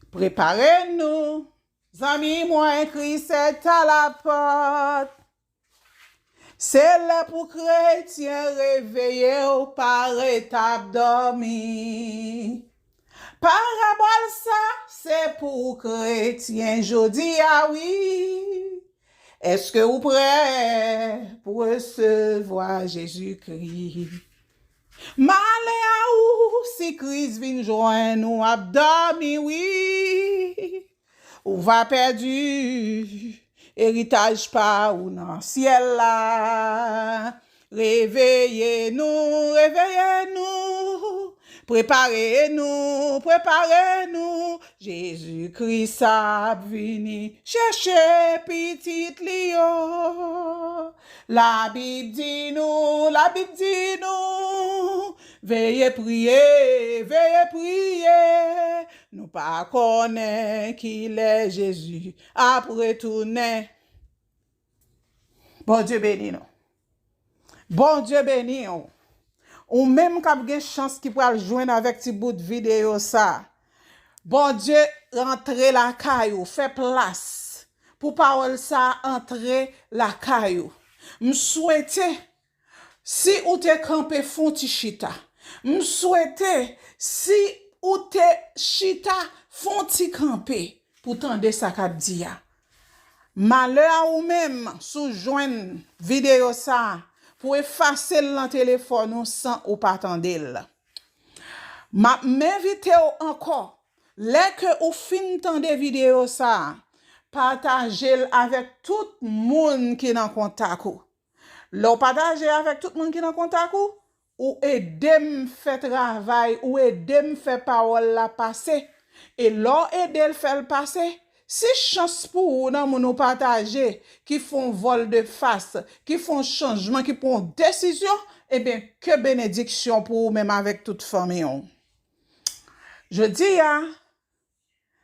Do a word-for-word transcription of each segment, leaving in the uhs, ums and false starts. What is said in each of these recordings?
Prepare nou, zanmi mwen, Kris est à la porte. Se lè pou kretyen reveye w, pa ret ap dòmi. Parabòl sa, se pou kretyen jodi a, wi. Èske ou prè pou resevwa Jezikri? Malè a ou si Kris vin jwenn ou ap dòmi, wi. Ou va pèdi eritaj pa ou nan syèl la. Reveye nou, reveye nou, prepare nou, prepare nou. Jezi Kris ap vini chèche pitit li yo. Labib di nou, Labib di nou, veye priye, veye priye. Nou pa konnen kilè Jezi ap retounen. Bondye beni nou. Bondye beni w. Ou menm k ap gen chans ki pral jwenn avèk ti bout videyo sa. Bondye rantre lakay ou, fè plas pou pawòl sa antre lakay ou. M swete, si ou te kanpe, fè yon ti chita. M swete, si ou te chita, fè yon ti kanpe pou tande sa k ap di a. Malè a ou menm si w jwenn videyo sa a, pou efase l nan telefòn ou san ou pa tande l. M ap, m envite w ankò, lè ke ou fin tande videyo sa a, pataje l avèk tout moun ki nan kontak ou. Lè w pataje avèk tout moun ki nan kontak ou, ou ede m fè travay, ou ede m fè pawòl la pase. E lè w ede l fè l pase, si chans pou ou nan moun ou pataje ki fè yon vòl de fas, ki fè yon chanjman, ki pran yon desizyon, ebyen, ke benediksyon pou ou menm avèk tout fanmi w. Jodi a,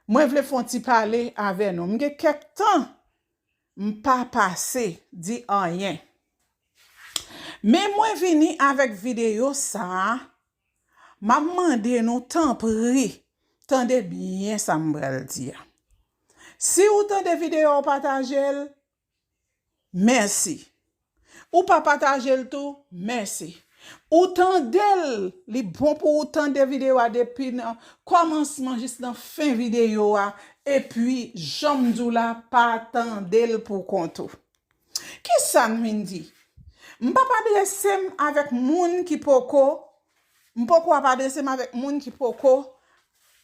mwen vle fè yon ti pale avè nou. M gen kèk tan m pa pase di anyen. Men mwen vini avèk videyo sa a, m ap mande nou tanpri, tande byen sa m pral di a. Si ou tande videyo a, ou pataje l, mèsi. Ou pa pataje l tou, mèsi. Ou tande l, li bon pou ou tande videyo a depi nan kòmansman jis nan fen videyo a, epi jan m di w la, pa tande l pou kont ou. Kisa m vin di? M p ap adrese m avèk moun ki poko, m poko ap adrese m avèk moun ki poko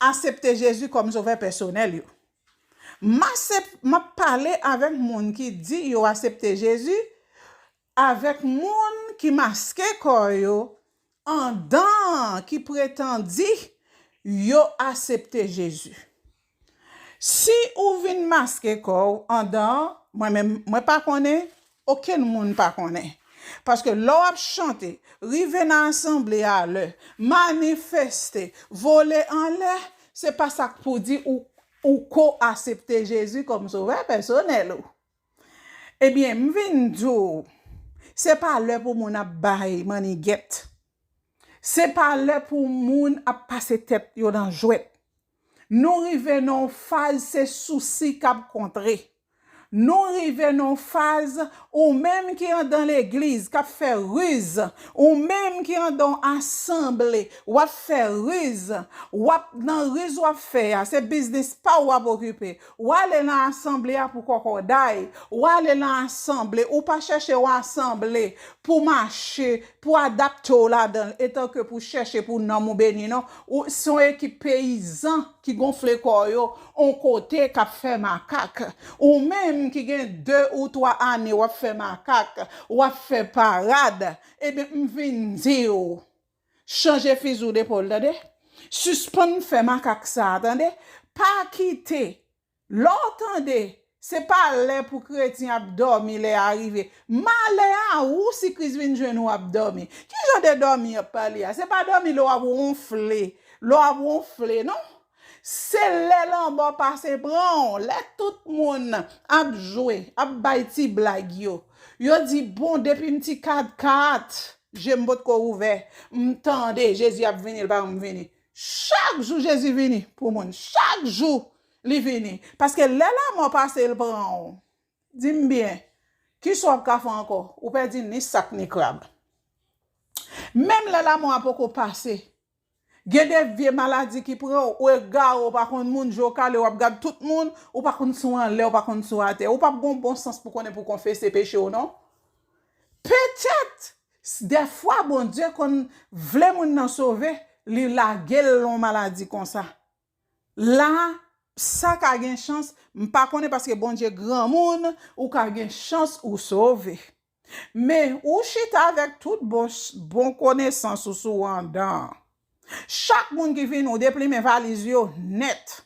aksepte Jezi kòm sovè pèsonèl yo. M asep-, m ap pale avèk moun ki di yo aksepte Jezi, avèk moun ki maske kò yo andan, ki pretann di yo aksepte Jezi. Si ou vin maske kò w andan, mwen menm, mwen pa konnen, okenn moun pa konnen. Paske lè w ap chante, rive nan asanble a lè, manifeste, vole anlè, se pa sa k pou di ou, ou ko aksepte Jezi kòm sovè pèsonèl ou. Ebyen, m vin di w, se pa lè pou moun ap bay mannigèt. Se pa lè pou moun ap pase tèt yo nan jwèt. Nou rive nan yon faz, se sousi k ap kontre. Nou rive nan yon faz, ou menm ki andan legliz, k ap fè riz, ou menm ki andan yon asanble, w ap fè riz, w ap nan riz w ap fè a, se biznis pa w w ap okipe. W ale nan asanble a pou kòkòday, w ale nan asanble, ou pa chèche yon asanble pou mache, pou adapte w ladan l, etanke pou chèche pou nanm ou beni, non. Ou se yon ekip peyizan ki gonfle kò yo, yon kote k ap fè makak. Ou menm ki gen de ou twa ane w ap fè makak, w ap fè parad, ebyen, m vin di w, chanje fizi w depòl, tande? Sispann fè makak sa a, tande? Pa kite. Lè w tande, se pa lè pou kretyen ap dòmi lè a rive. Malè a ou si Kris vin jwenn ou ap dòmi. Ki jan de dòmi y ap pale a? Se pa dòmi lè w ap wonfle, lè w ap wonfle, non. Se lè lanmò pase pran w, lè tout moun ap jwe, ap bay ti blag yo. Yo di, "Bon, depi m ti katkat, je m potko ouvè, m tande Jezi ap vini, l pa janm vini." Chak jou Jezi vini pou moun. Chak jou li vini. Paske lè lanmò pase, l pran w. Di m byen, kisa w ap ka fè ankò? Ou pèdi ni sak ni krab. Menm lè lanmò a poko pase, gen de vye maladi ki pran w, ou egare, ou pa konn moun, je w kale, w ap gad tout moun, ou pa konn si w anlè, ou pa konn si w atè. Ou p ap gen bon sans pou konnen pou konfese peche w, non. Petèt, dèfwa Bondye konn vle moun nan sove, li lage l nan yon maladi konsa. La, sa ka gen chans, m pa konnen paske Bondye granmoun, ou ka gen chans ou sove. Men, ou chita avèk tout bon, bon konesans ou sou andan. Chak moun ki vini, ou deplimen valiz yo nèt.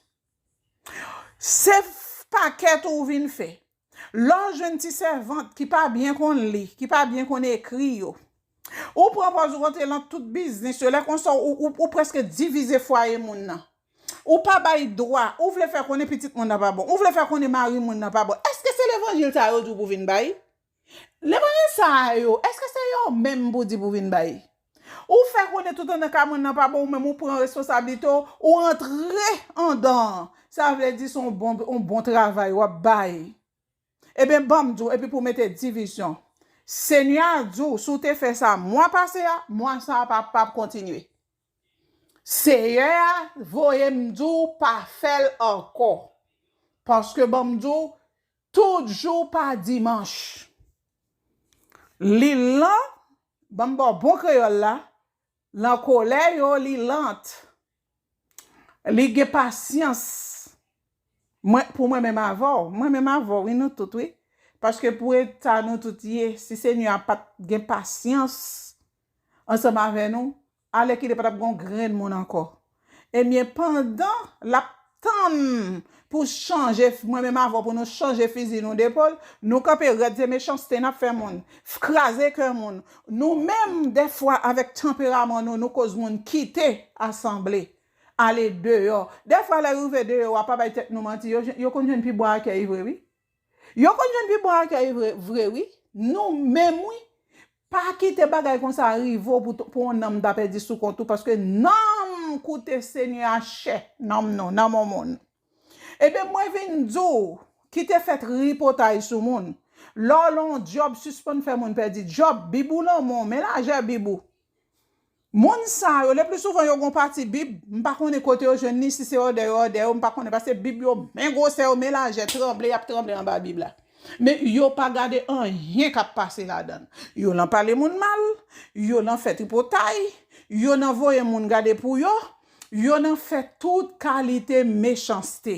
Se pakèt ou vin fè. Lè w jwenn ti sèvant ki pa byen konn li, ki pa byen konn ekri yo, ou pran pòz ou rantre lan tout biznis yo. Lè konsa, ou, ou, ou prèske divize fwaye moun nan. Ou pa bay dwa, ou vle fè konnen pitit moun nan pa bon, ou vle fè konnen mari moun nan pa bon. Èske se levanjil sa yo di w pou vin bay? Levanjil sa yo, èske se yo menm pou di pou vin bay? Ou fè konnen tout andan kay moun nan pa bon, ou menm ou pran responsablite w, ou rantre andan an. Sa vle di se yon bon, yon bon travay w ap bay. Ebyen, ban m di w, epi pou mete divizyon. Senyè a di w, si w te fè sa mwa pase a, mwa sa a pa, p ap kontinye. Senyè a voye m di w pa fè l ankò. Paske ban m di w, tout jou pa dimanch. Li lan, ban m ba w bon kreyòl la, lan kolè yo, li lant. Li gen pasyans. Mwen, pou mwen menm avè w, mwen menm avè w, wi, nou tout, wi. Paske pou eta nou tout ye, si Senyè a pa t gen pasyans ansanm avè nou, alèkile pa t ap gen yon grenn moun ankò. Ebyen, pandan l ap tann pou chanje, mwen menm avè w, pou nou chanje fizi nou depòl, nou kanpe rèd, se mechanste n ap fè moun, f-, kraze kè moun. Nou menm, dèfwa, avèk tanperaman nou, nou koz moun kite asanble, ale deyò. Dèfwa, lè rive deyò a, pa bay tèt nou manti, yo, yo konn jwenn pi bon akèy vre, wi. Yo konn jwenn pi bon akèy vre, vre, wi. Nou menm, wi. Pa kite bagay konsa rive w pou, pou yon nanm ta pèdi sou kont ou, paske nanm koute Senyè a chè, nanm nou, nanm yon moun. Ebyen, mwen vin di w, kite fè tripotay sou moun. Lè w lan yon djòb, sispann fè moun pèdi djòb, Bib ou lan men w, men lajè Bib ou. Moun sa yo, le pli souvan yo gon pati Bib, m pa konnen kote yo jwenn li, si se òdè yo, òdè yo, m pa konnen, paske Bib yo men gwosè, yo men lajè, tranble, y ap tranble anba Bib la. Men yo pa gade anyen k ap pase ladan l. Yo lan pale moun mal, yo lan fè tripotay, yo lan voye moun gade pou yo, yo lan fè tout kalite mechanste.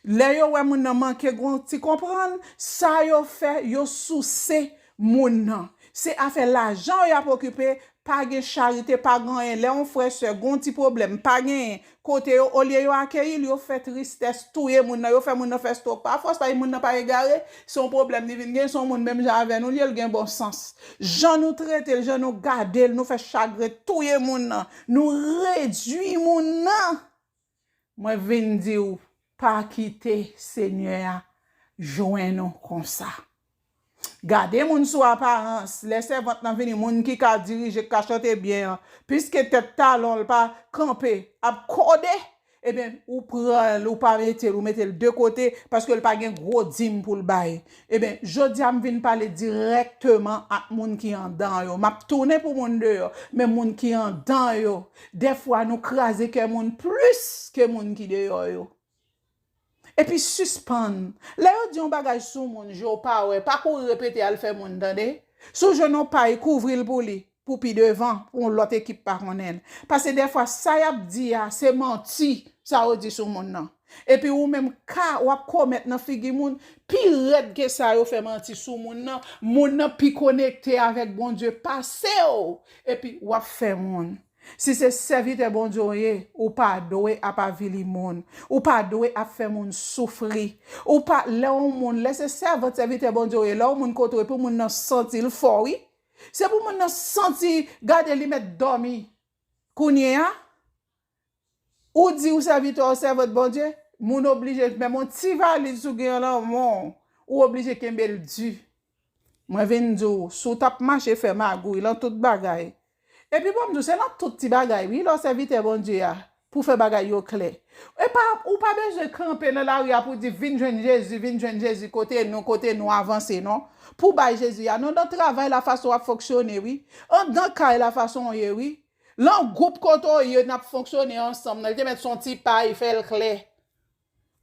Lè yo wè moun nan manke gon ti konprann, sa yo fè, yo souse moun nan. Se afè lajan yo y ap okipe, pa gen charite, pa gen anyen. Lè yon frè, sè, gon ti pwoblèm, pa genyen kote yo, olye yo akeyi l, yo fè tristès, touye moun nan, yo fè moun nan fè strok. Pafwa, sa moun nan pa egare, se yon pwoblèm li vin gen, se yon moun menm jan avè nou, li ye, l gen bon sans. Jan nou trete l, jan nou gade l, nou fè chagren, touye moun nan, nou redui moun nan. Mwen vin di w, pa kite Senyè a jwenn ou konsa. Gade moun sou aparans. Lè sèvant lan vini, moun ki ka dirije, ki ka chante byen an, piske tèt talon l pa kanpe, ap kode, ebyen, ou pran l, ou pa mete l, ou mete l de kote, paske l pa gen gwo dim pou l bay. Ebyen, jodi a m vin pale dirèkteman ak moun ki andan yo. M ap tounen pou moun deyò, men moun ki andan yo, dèfwa nou kraze kè moun plis ke moun ki deyò yo. Epi sispann. Lè yo di yon bagay sou moun, je w pa wè, pa kouri repete al fè moun tande. Si w jwenn yon pay, kouvri l pou li, pou pi devan, pou yon lòt ekip pa konnen l. Paske dèfwa, sa y ap di a, se manti, sa yo di sou moun nan. Epi ou menm, ka w ap komèt nan figi moun, pi rèd ke sa yo fè manti sou moun nan, moun nan pi konekte avèk Bondye pase w. Epi w ap fè moun. Si se sèvitè Bondye w ye, ou pa dwe ap avili moun. Ou pa dwe ap fè moun soufri. Ou pa, lè yon moun, lè se sèvant, sèvitè Bondye w ye, lè yon moun kote w, pou moun nan santi l fò, wi. Se pou moun nan santi, gade li mèt dòmi. Kounye a, ou di ou sèvitè, ou sèvant Bondye, moun oblije, menm yon ti valiz ou gen an lan men w, ou oblije kenbe l di. Mwen vin di w, si w t ap mache fè magouy lan tout bagay. Epi bon, m di w, se lan tout ti bagay, wi, lè w sèvitè Bondye a. pou fè bagay yo klè. E pa, ou pa bezwen kanpe nan lari a pou di, "Vin jwenn Jezi, vin jwenn Jezi, kote nou, kote nou avanse," non. Pou bay Jezi a, non, nan travay la fason w ap fonksyone, wi. Anndan kay la fason w ye, wi. Lan gwoup kote w ye, n ap fonksyone ansanm, nan li te mèt son ti pay, fè l klè.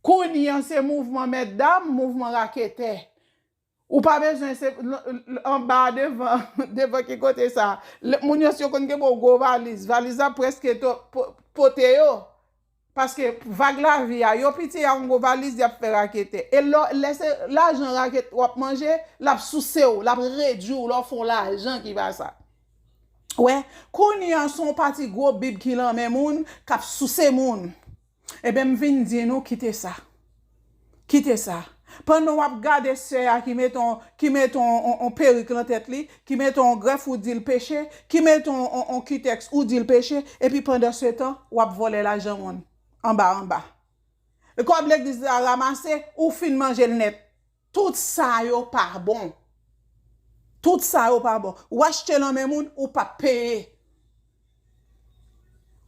Kounye a, se mouvman mètdam, mouvman raketè. Ou pa bezwen se l- l- anba devan, devan ki kote sa. Lè- Moun yo si yo konn gen bon gwo valiz, valiz la prèske to- po- pote yo. Paske vag lavi a, yo piti a yon gwo valiz y ap fè raketè. E lò- lè se lajan raketè w ap manje, l ap souse w, l ap redwi w lè w fè yon lajan ki pa sa. Wè, kounye a se yon pati gwo bib ki lan men moun, k ap souse moun. Ebyen, m vin di nou, kite sa. Kite sa. Pandan w ap gade sè a ki mete on, ki mete on, on, on perik lan tèt li, ki mete on grèf ou di l peche, ki mete on, on, on kitèks ou di l peche, epi pandan se tan, w ap vòlè lajan moun. Anba, anba. Kòb legliz la ranmase, ou fin manje l nèt. Tout sa yo pa bon. Tout sa yo pa bon. Ou achte lan men moun, ou p ap peye.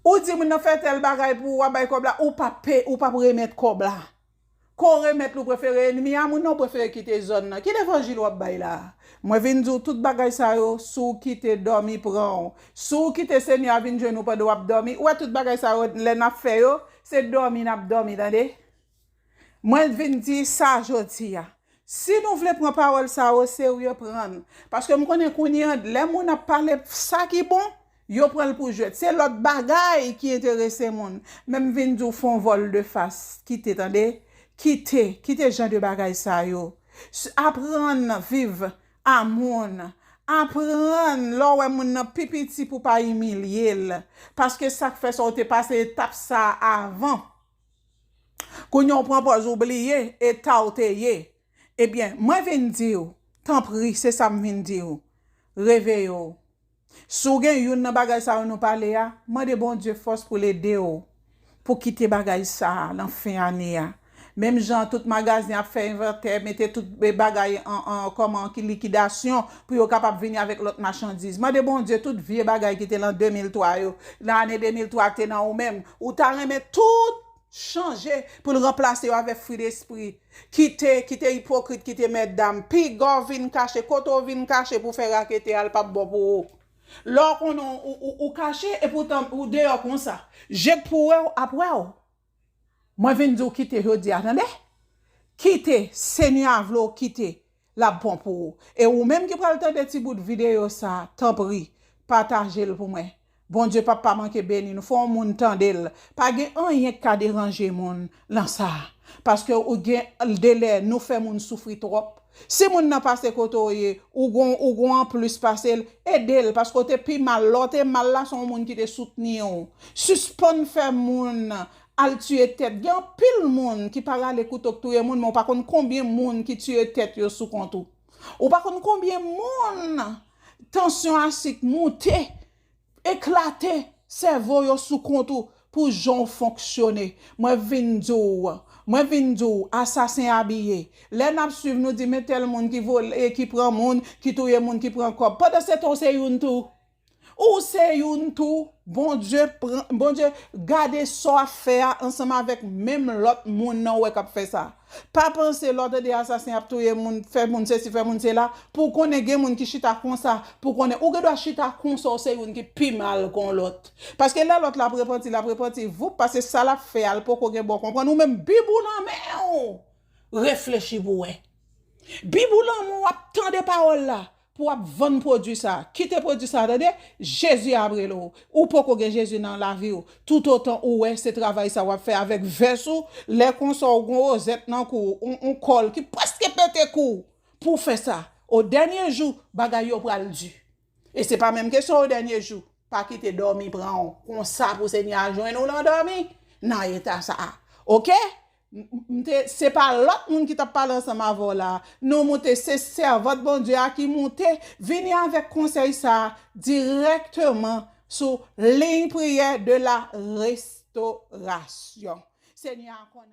Ou di moun nan fè tèl bagay pou ou, w ap bay kòb la, ou p ap pe, ou p ap remèt kòb la. Kon remèt li, ou prefere enmi a moun nan, ou prefere kite zòn nan. Ki levanjil w ap bay la? Mwen vin di w tout bagay sa yo, si w kite dòmi pran w, si w kite Senyè a vin jwenn ou pandan w ap dòmi, ou wè tout bagay sa yo, lè n ap fè yo, se dòmi n ap dòmi, tande? Mwen vin di sa jodi a. Si nou vle pran pawòl sa yo oserye, pran l. Paske m konnen kounye a, lè moun ap pale sa ki bon, yo pran l pou jwèt. Se lòt bagay ki enterese moun. Men m vin di w fè yon vòl de fas. Kite, tande? Kite, kite jan de bagay sa yo. S- Aprann viv a moun. Aprann lè w wè moun nan pi piti pou w pa imilye l. Paske sa k fè sa w te pase etap sa a avan. Kounye a w pran pòz ou bliye eta w te ye. Ebyen, mwen vin di w, tanpri, se sa m vin di w, reveye w. Si w gen youn nan bagay sa yo nou pale a, mande Bondye fòs pou l ede w, pou kite bagay sa a nan fen ane a. Menm jan tout magazen ap fè envantè, mete tout bagay an, an, kòman, ki likidasyon, pou yo kapab vini avèk lòt machandiz. Mande Bondye tout vye bagay ki te lan de mil twa yo, nan ane de mil twa te nan ou menm, ou ta renmen tout chanje pou l ranplase yo avèk fwi despri. Kite, kite ipokrit, kite mètdam. Piga w vin kache, kote w vin kache pou fè rakete a, l p ap bon pou ou. Lè w konnen w, w, w kache, epoutan w deyò konsa. Je k pou wè w ap wè w. Mwen vin di w kite jodi a, tande? Kite, Senyè a vle w kite, l ap bon pou ou. E ou menm ki pral tande ti bout videyo sa, tanpri, pataje l pou mwen. Bondye p ap pa manke beni nou. Fò yon moun tande l. Pa gen anyen k ka deranje moun lan sa. Paske ou gen de lè nou fè moun soufri twòp. Si moun nan pase kote w ye, ou gon, ou gon anplis pase l, ede l, paske w te pi mal. Lè w te mal la, se yon moun ki te soutni w. Sispann fè moun al tiye tèt. Gen anpil moun ki pa rale kouto k touye moun, men w pa konn konbyen moun ki tiye tèt yo sou kont ou. Ou pa konn konbyen moun tansyon a sik moute, eklate sèvo yo sou kont ou pou jan w fonksyone. Mwen vin di w, mwen vin di w, asasen abiye. Lè n ap swiv, nou di, men tèl moun ki vole, ki pran moun, ki touye moun, ki pran kòb. Pandan se tan, w se youn tou. Ou se youn tou. Bondye pran, Bondye gade sa w ap fè a ansanm avèk menm lòt moun nan w wè k ap fè sa. Pa panse lè w tande asasen ap touye moun, fè moun sesi, fè moun sela, pou w konnen gen moun ki chita konsa, pou w konnen ou gen dwa chita konsa, w se youn ki pi mal ke yon lòt. Paske lè lòt la ap repanti, l ap repanti voup, paske sa l ap fè a, l poko gen bon konprann. Ou menm, Bib ou nan men w, reflechi pou w wè. Bib ou lan men w, w ap tande pawòl la, pou w ap vann pwodui sa. Kite pwodui sa, tande? Jezi ap rele w. Ou poko gen Jezi nan lavi w. Toutotan ou wè se travay sa w ap fè avèk vès ou, lè konsa w gon wozèt nan kou w, on, on kòl ki prèske pete kou w pou w fè sa. O dènye jou, bagay yo pral di. E se pa menm kesyon o dènye jou. Pa kite dòmi pran w. Konsa pou Senyè a jwenn ou nan dòmi, nan eta sa a. Oke? M, m te, se pa lòt moun ki t ap pale ansanm avè w la. Nou moute, se sèvant Bondye a ki moute, vini avèk konsèy sa a dirèkteman sou liy priyè de la restorasyon. Senyè a konn